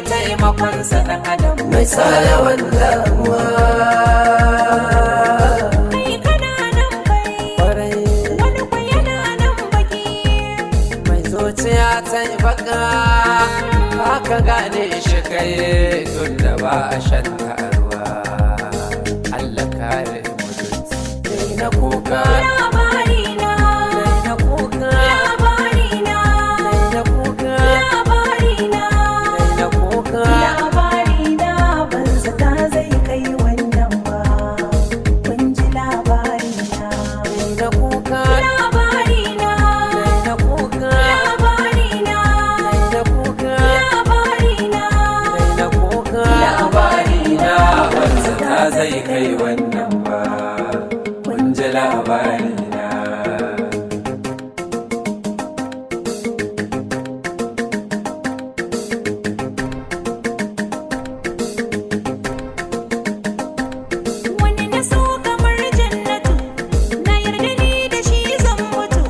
Taimakonsa ɗan adam. Mai sa yawan damuwa. Kai kana nan fari, Kwarai. wani kwa yana nan baki. Mai zuciya ta yi baka, haka gane shi kai tun da ba a shan ruwa. Allah kare mutunci. Na kuka. Labari na, Na kuka. labari na, Na kuka. labari na, Na kuka. labari na, ban zata zai kai wannan ba. Kun ji labari na. Na kuka. Labari na, Na kuka. labari na, Na kuka. labari na, Na kuka. Labari na, ban zata zai kai wannan ba. Kun ji labari na. Wani na so kamar jannatu, na yarda ni da shi zan mutu,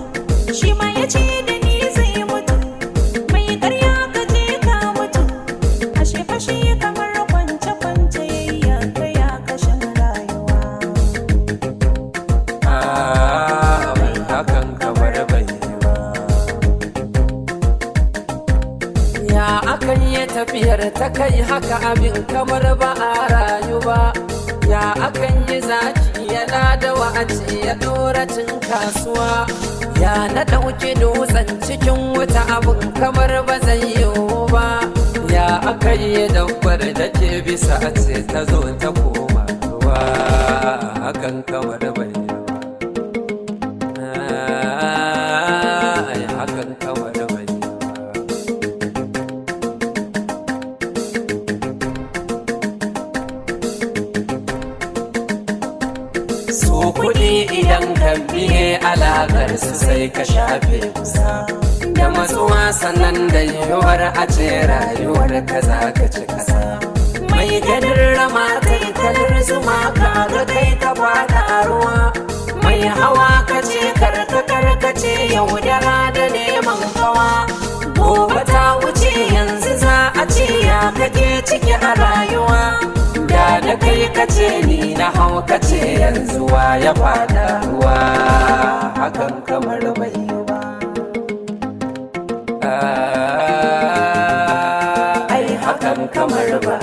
shi ma ya ce da ni zai mutu. Mai karya ka je ka mutu, ashe fashe kamar kwance kwance ya kai ya kashin rayuwa. Ah, mai hakan kamar bai yi ba. Ya akan yi tafiyar ta kai haka, abin kamar ba a rayu ba. Ya akan yi zaki yana da wa'aci ya ɗora cin kasuwa. Ya na ɗauki dutsen cikin wuta, abin kamar ba zai yiwu ba. Ya aka yi dabbar da ke bisa a ce ta zo ta koma ruwa, hakan kamar bai yi ba. Ai, hakan kamar bai yi ba. Su kuɗi idan ka biye alaƙar su, sai ka shafe kusa da matsuwa, sannan da yiwuwar a ce rayuwar ka za ka ci kasa. Mai ganin rama kai kalar zuma, ka ga kai ka fada a ruwa. Mai hawa ka ce karka karkace, yaudara da neman kawa. Gobe ta wuce, yanzu za a ce ya kake ciki a rayuwa. Da da kai kace ni na hau kace, yanzu wa ya fada ruwa? Hakan kamar bai yi ba. Ai hakan kamar ba.